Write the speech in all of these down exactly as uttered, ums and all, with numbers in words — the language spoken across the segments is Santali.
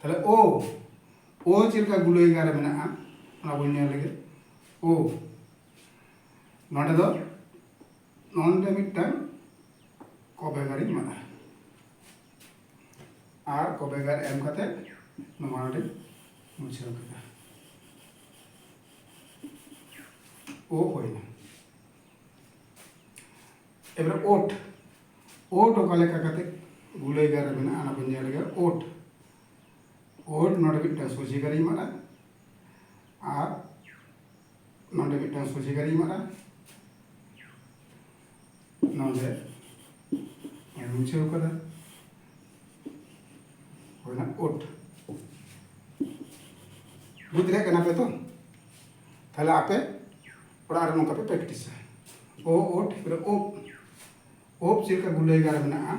ᱛᱟᱦᱞᱮ ᱳ, ᱳ ᱪᱮᱫ ᱞᱮᱠᱟ ᱜᱩᱞᱟᱹᱭ ᱜᱟᱨ ᱨᱮ ᱢᱮᱱᱟᱜᱼᱟ, ᱚᱱᱟ ᱵᱚᱱ ᱧᱮᱞ ᱞᱮᱜᱮ᱾ ᱳ, ᱱᱚᱰᱮ ᱫᱚ, ᱱᱚᱰᱮ ᱢᱤᱫᱴᱟᱝ ᱠᱚᱵᱮ ᱜᱟᱨᱤᱧ ᱮᱢᱟᱫᱟ, ᱟᱨ ᱠᱚᱵᱮ ᱜᱟᱨ ᱮᱢ ᱠᱟᱛᱮ ᱱᱚᱣᱟ ᱱᱚᱰᱮᱧ ᱢᱩᱪᱷᱟᱹᱣ ᱠᱮᱫᱟ᱾ ᱳ ᱦᱩᱭᱱᱟ᱾ ᱮᱵᱟᱨᱮ ᱳᱴ, ᱳᱴ ᱚᱠᱟ ᱞᱮᱠᱟ ᱠᱟᱛᱮ ᱜᱩᱞᱟᱹᱭ ᱜᱟᱨ ᱨᱮ ᱢᱮᱱᱟᱜᱼᱟ, ᱚᱱᱟ ᱵᱚᱱ ᱧᱮᱞ ᱞᱮᱜᱮ᱾ ᱳᱴ, ᱳᱴ ᱱᱚᱰᱮ ᱢᱤᱫᱴᱟᱝ ᱥᱚᱡᱷᱮ ᱜᱟᱨᱤᱧ ᱮᱢᱟᱫᱟ, ᱟᱨ ᱱᱚᱰᱮ ᱢᱤᱫᱴᱟᱝ ᱥᱚᱡᱷᱮ ᱜᱟᱨᱤᱧ ᱮᱢᱟᱫᱟ, ᱱᱚᱰᱮ ᱢᱩᱪᱷᱟᱹᱣ ᱠᱟᱫᱟ, ᱦᱩᱭᱱᱟ ᱳᱴ᱾ ᱵᱩᱡᱽ ᱫᱟᱲᱮᱭᱟᱜ ᱠᱟᱱᱟ ᱯᱮ ᱛᱚ? ᱛᱟᱦᱞᱮ ᱟᱯᱮ ᱚᱲᱟᱜ ᱨᱮ ᱱᱚᱝᱠᱟ ᱯᱮ ᱯᱨᱮᱠᱴᱤᱥᱟ᱾ ᱳ, ᱳᱴ, ᱮᱵᱟᱨᱮ ᱳᱵ᱾ ᱳᱵ ᱪᱮᱫ ᱞᱮᱠᱟ ᱜᱩᱞᱟᱹᱭ ᱜᱟᱨ ᱢᱮᱱᱟᱜᱼᱟ?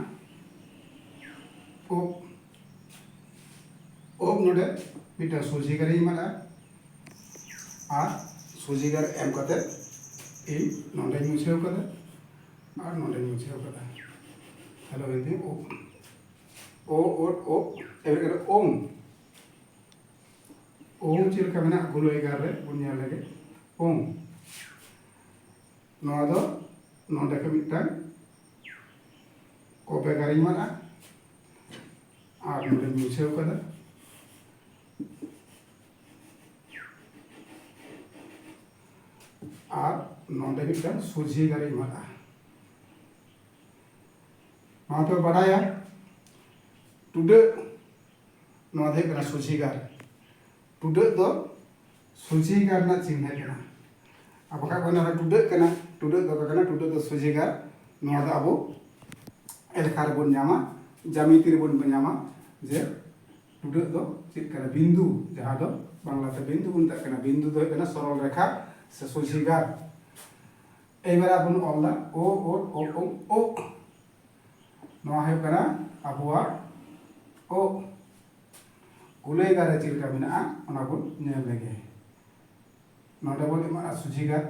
ᱳᱵ, ᱳᱵ ᱱᱚᱰᱮ ᱢᱤᱫᱴᱟᱝ ᱥᱚᱡᱷᱮ ᱜᱟᱨᱤᱧ ᱮᱢᱟᱫᱟ, ᱟᱨ ᱥᱚᱡᱷᱮ ᱜᱟᱨ ᱮᱢ ᱠᱟᱛᱮ ᱤᱧ ᱱᱚᱰᱮᱧ ᱢᱩᱪᱷᱟᱹᱣ ᱠᱟᱫᱟ ᱟᱨ ᱱᱚᱰᱮᱧ ᱢᱩᱪᱷᱟᱹᱣ ᱠᱟᱫᱟ᱾ ᱛᱟᱦᱞᱮ ᱦᱩᱭᱩᱜ ᱛᱤᱧᱟᱹ ᱳᱵ᱾ ᱳ, ᱳᱴ, ᱳᱵ, ᱮᱵᱟᱨᱮ ᱳᱝ᱾ ᱳᱝ ᱪᱮᱫ ᱞᱮᱠᱟ ᱢᱮᱱᱟᱜᱼᱟ ᱜᱩᱞᱟᱹᱭ ᱜᱟᱨ ᱨᱮ, ᱵᱚᱱ ᱧᱮᱞ ᱞᱮᱜᱮ᱾ ᱳᱝ᱾ ᱱᱚᱣᱟ ᱫᱚ ᱱᱚᱰᱮ ᱠᱷᱚᱱ ᱢᱤᱫᱴᱟᱝ ᱠᱚᱵᱮ ᱜᱟᱨᱤᱧ ᱮᱢᱟᱫᱟ ᱟᱨ ᱱᱚᱰᱮᱧ ᱢᱩᱪᱷᱟᱹᱣ ᱠᱟᱫᱟ᱾ ᱟᱨ ᱱᱚᱰᱮ ᱢᱤᱫᱴᱟᱝ ᱥᱚᱡᱷᱮ ᱜᱟᱨᱤᱧ ᱮᱢᱟᱫᱟ᱾ ᱱᱚᱣᱟ ᱯᱮ ᱵᱟᱰᱟᱭᱟ, ᱴᱩᱰᱟᱹᱜ, ᱱᱚᱣᱟ ᱫᱚ ᱦᱩᱭᱩᱜ ᱠᱟᱱᱟ ᱥᱚᱡᱷᱮ ᱜᱟᱨ᱾ ᱴᱩᱰᱟᱹᱜ ᱫᱚ ᱥᱚᱡᱷᱮ ᱜᱟᱨ ᱨᱮᱱᱟᱜ ᱪᱤᱱᱦᱟᱹ ᱠᱟᱱᱟ᱾ ᱟᱨ ᱵᱟᱠᱷᱟᱡ ᱵᱚᱱ ᱧᱮᱞᱟ ᱴᱩᱰᱟᱹᱜ ᱠᱟᱱᱟ, ᱴᱩᱰᱟᱹᱜ ᱫᱚ ᱚᱠᱟ ᱠᱟᱱᱟ? ᱴᱩᱰᱟᱹᱜ ᱫᱚ ᱥᱚᱡᱷᱮ ᱜᱟᱨ᱾ ᱱᱚᱣᱟ ᱫᱚ ᱟᱵᱚ ᱮᱞᱠᱷᱟ ᱨᱮᱵᱚᱱ ᱧᱟᱢᱟ, ᱡᱟᱢᱤᱛᱤ ᱨᱮᱵᱚᱱ ᱧᱟᱢᱟ ᱡᱮ ᱴᱩᱰᱟᱹᱜ ᱫᱚ ᱪᱮᱫ ᱠᱟᱱᱟ? ᱵᱤᱱᱫᱩ, ᱡᱟᱦᱟᱸ ᱫᱚ ᱵᱟᱝᱞᱟᱛᱮ ᱵᱤᱱᱫᱩ ᱵᱚᱱ ᱢᱮᱛᱟᱜ ᱠᱟᱱᱟ᱾ ᱵᱤᱱᱫᱩ ᱫᱚ ᱦᱩᱭᱩᱜ ᱠᱟᱱᱟ ᱥᱚᱨᱚᱞ ᱨᱮᱠᱷᱟ ᱥᱮ ᱥᱚᱡᱷᱮ ᱜᱟᱨ᱾ ᱮᱭᱵᱟᱨ ᱟᱵᱚ ᱵᱚᱱ ᱚᱞ ᱫᱟ ᱳ, ᱳ, ᱳ, ᱳ, ᱳ᱾ ᱱᱚᱣᱟ ᱦᱩᱭᱩᱜ ᱠᱟᱱᱟ ᱟᱵᱚᱣᱟᱜ ᱳ᱾ ᱜᱩᱞᱟᱹᱭ ᱜᱟᱨ ᱨᱮ ᱪᱮᱫ ᱞᱮᱠᱟ ᱢᱮᱱᱟᱜᱼᱟ, ᱚᱱᱟ ᱵᱚᱱ ᱧᱮᱞ ᱞᱮᱜᱮ᱾ ᱱᱚᱰᱮ ᱵᱚᱱ ᱮᱢᱟᱜᱼᱟ ᱥᱚᱡᱷᱮ ᱜᱟᱨ,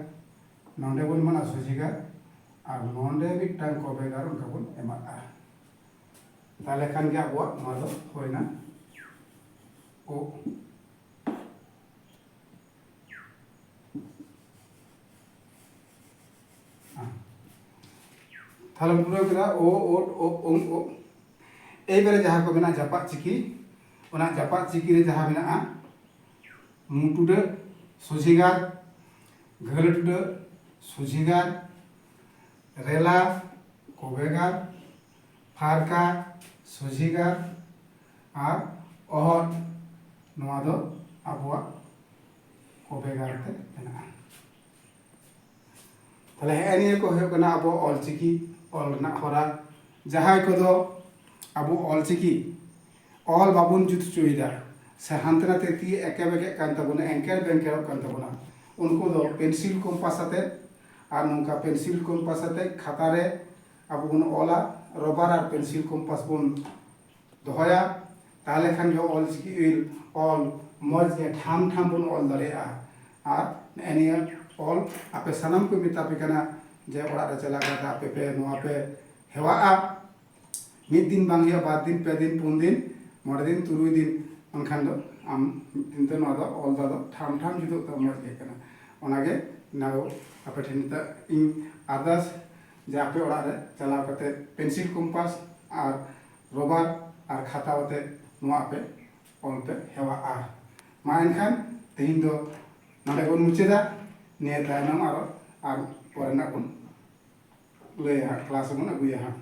ᱱᱚᱰᱮ ᱵᱚᱱ ᱮᱢᱟᱜᱼᱟ ᱥᱚᱡᱷᱮ ᱜᱟᱨ, ᱟᱨ ᱱᱚᱰᱮ ᱢᱤᱫᱴᱟᱝ ᱠᱚᱵᱮ ᱜᱟᱨ ᱚᱱᱠᱟ ᱵᱚᱱ ᱮᱢᱟᱜᱼᱟ᱾ ᱛᱟᱦᱞᱮ ᱠᱷᱟᱱ ᱜᱮ ᱟᱵᱚᱣᱟᱜ ᱱᱚᱣᱟ ᱫᱚ ᱦᱩᱭᱱᱟ᱾ ᱳ᱾ ᱛᱟᱦᱞᱮ ᱯᱩᱨᱟᱹᱣ ᱠᱮᱫᱟ ᱳ, ᱳ, ᱳ, ᱳᱝ, ᱳ᱾ ᱮᱭᱵᱟᱨᱮ ᱡᱟᱦᱟᱸ ᱠᱚ ᱢᱮᱱᱟᱜᱼᱟ ᱡᱟᱯᱟᱜ ᱪᱤᱠᱤ, ᱚᱱᱟ ᱡᱟᱯᱟᱜ ᱪᱤᱠᱤ ᱨᱮ ᱡᱟᱦᱟᱸ ᱢᱮᱱᱟᱜᱼᱟ ᱢᱩ ᱴᱩᱰᱟᱹᱜ ᱥᱚᱡᱷᱮ ᱜᱟᱨ, ᱜᱷᱟᱹᱞ ᱴᱩᱰᱟᱹᱜ ᱥᱚᱡᱷᱮ ᱜᱟᱨ, ᱨᱮᱞᱟ ᱠᱚᱵᱮ ᱜᱟᱨ, ᱯᱷᱟᱨᱠᱟ ᱥᱚᱡᱷᱮ ᱜᱟᱨ ᱟᱨ ᱚᱦᱚᱫ, ᱱᱚᱣᱟ ᱫᱚ ᱟᱵᱚᱣᱟᱜ ᱠᱚᱵᱮ ᱜᱟᱨ ᱛᱮ ᱢᱮᱱᱟᱜᱼᱟ᱾ ᱛᱟᱦᱞᱮ ᱦᱮᱸ ᱱᱤᱭᱟᱹ ᱠᱚ ᱦᱩᱭᱩᱜ ᱠᱟᱱᱟ ᱟᱵᱚ ᱚᱞᱪᱤᱠᱤ ᱚᱞ ᱨᱮᱱᱟᱜ ᱦᱚᱨᱟ᱾ ᱡᱟᱦᱟᱸᱭ ᱠᱚᱫᱚ ᱟᱵᱚ ᱚᱞᱪᱤᱠᱤ ᱚᱞ ᱵᱟᱵᱚᱱ ᱡᱩᱛ ᱦᱚᱪᱚᱭᱮᱫᱟ, ᱥᱮ ᱦᱟᱱᱛᱮ ᱱᱟᱛᱮ ᱛᱤ ᱮᱠᱮ ᱵᱮᱠᱮᱜ ᱠᱟᱱ ᱛᱟᱵᱚᱱᱟ, ᱮᱝᱠᱮᱨ ᱵᱮᱝᱠᱮᱨᱚᱜ ᱠᱟᱱ ᱛᱟᱵᱚᱱᱟ, ᱩᱱᱠᱩ ᱫᱚ ᱯᱮᱱᱥᱤᱞ ᱠᱚᱢᱯᱟᱥ ᱟᱛᱮ ᱟᱨ ᱱᱚᱝᱠᱟ ᱯᱮᱱᱥᱤᱞ ᱠᱚᱢᱯᱟᱥ ᱟᱛᱮ ᱠᱷᱟᱛᱟ ᱨᱮ ᱟᱵᱚ ᱵᱚᱱ ᱚᱞᱟ, ᱨᱚᱵᱟᱨ ᱟᱨ ᱯᱮᱱᱥᱤᱞ ᱠᱚᱢᱯᱟᱥ ᱵᱚᱱ ᱫᱚᱦᱚᱭᱟ, ᱛᱟᱦᱚᱞᱮ ᱠᱷᱟᱱ ᱜᱮ ᱚᱞᱪᱤᱠᱤ ᱚᱞ ᱚᱞ ᱢᱚᱡᱽ ᱜᱮ ᱴᱷᱟᱢ ᱴᱷᱟᱢ ᱵᱚᱱ ᱚᱞ ᱫᱟᱲᱮᱭᱟᱜᱼᱟ᱾ ᱟᱨ ᱱᱮᱜᱼᱮ ᱱᱤᱭᱟᱹ ᱚᱞ ᱟᱯᱮ ᱥᱟᱱᱟᱢ ᱠᱚ ᱢᱮᱛᱟ ᱯᱮ ᱠᱟᱱᱟ ᱡᱮ ᱚᱲᱟᱜ ᱨᱮ ᱪᱟᱞᱟᱣ ᱠᱟᱛᱮ ᱟᱯᱮ ᱯᱮ ᱱᱚᱣᱟ ᱯᱮ ᱦᱮᱣᱟᱜᱼᱟ᱾ ᱢᱤᱫ ᱫᱤᱱ ᱵᱟᱝ ᱦᱩᱭᱩᱜᱼᱟ, ᱵᱟᱨ ᱫᱤᱱ, ᱯᱮ ᱫᱤᱱ, ᱯᱩᱱ ᱫᱤᱱ, ᱢᱚᱬᱮ ᱫᱤᱱ, ᱛᱩᱨᱩᱭ ᱫᱤᱱ, ᱵᱟᱝᱠᱷᱟᱱ ᱫᱚ ᱟᱢ ᱢᱤᱫ ᱫᱤᱱ ᱛᱮ ᱱᱚᱣᱟ ᱫᱚ ᱚᱞ ᱫᱚ ᱟᱫᱚ ᱴᱷᱟᱢ ᱴᱷᱟᱢ ᱡᱩᱛᱩᱜ ᱛᱟᱢᱟ, ᱢᱚᱡᱽ ᱜᱮ ᱠᱟᱱᱟ᱾ ᱚᱱᱟᱜᱮ ᱱᱟᱜᱚ ᱟᱯᱮ ᱴᱷᱮᱱ ᱱᱤᱛᱚᱜ ᱤᱧ ᱟᱨᱫᱟᱥ ᱡᱮ ᱟᱯᱮ ᱚᱲᱟᱜ ᱨᱮ ᱪᱟᱞᱟᱣ ᱠᱟᱛᱮ ᱯᱮᱱᱥᱤᱞ ᱠᱚᱢᱯᱟᱥ ᱟᱨ ᱨᱚᱵᱟᱨ ᱟᱨ ᱠᱷᱟᱛᱟ ᱟᱛᱮ ᱱᱚᱣᱟ ᱟᱯᱮ ᱚᱞ ᱯᱮ ᱦᱮᱣᱟᱜᱼᱟ᱾ ᱢᱟ ᱮᱱᱠᱷᱟᱱ ᱛᱮᱦᱮᱧ ᱫᱚ ᱱᱚᱰᱮ ᱵᱚᱱ ᱢᱩᱪᱟᱹᱫᱟ᱾ ᱱᱤᱭᱟᱹ ᱛᱟᱭᱱᱚᱢ ᱟᱨᱚ ᱟᱨ ᱯᱚᱨᱮ ᱱᱟᱜ ᱵᱚᱱ ᱞᱟᱹᱭᱟ ᱦᱟᱸᱜ, ᱠᱞᱟᱥ ᱵᱚᱱ ᱟᱹᱜᱩᱭᱟ ᱦᱟᱸᱜ᱾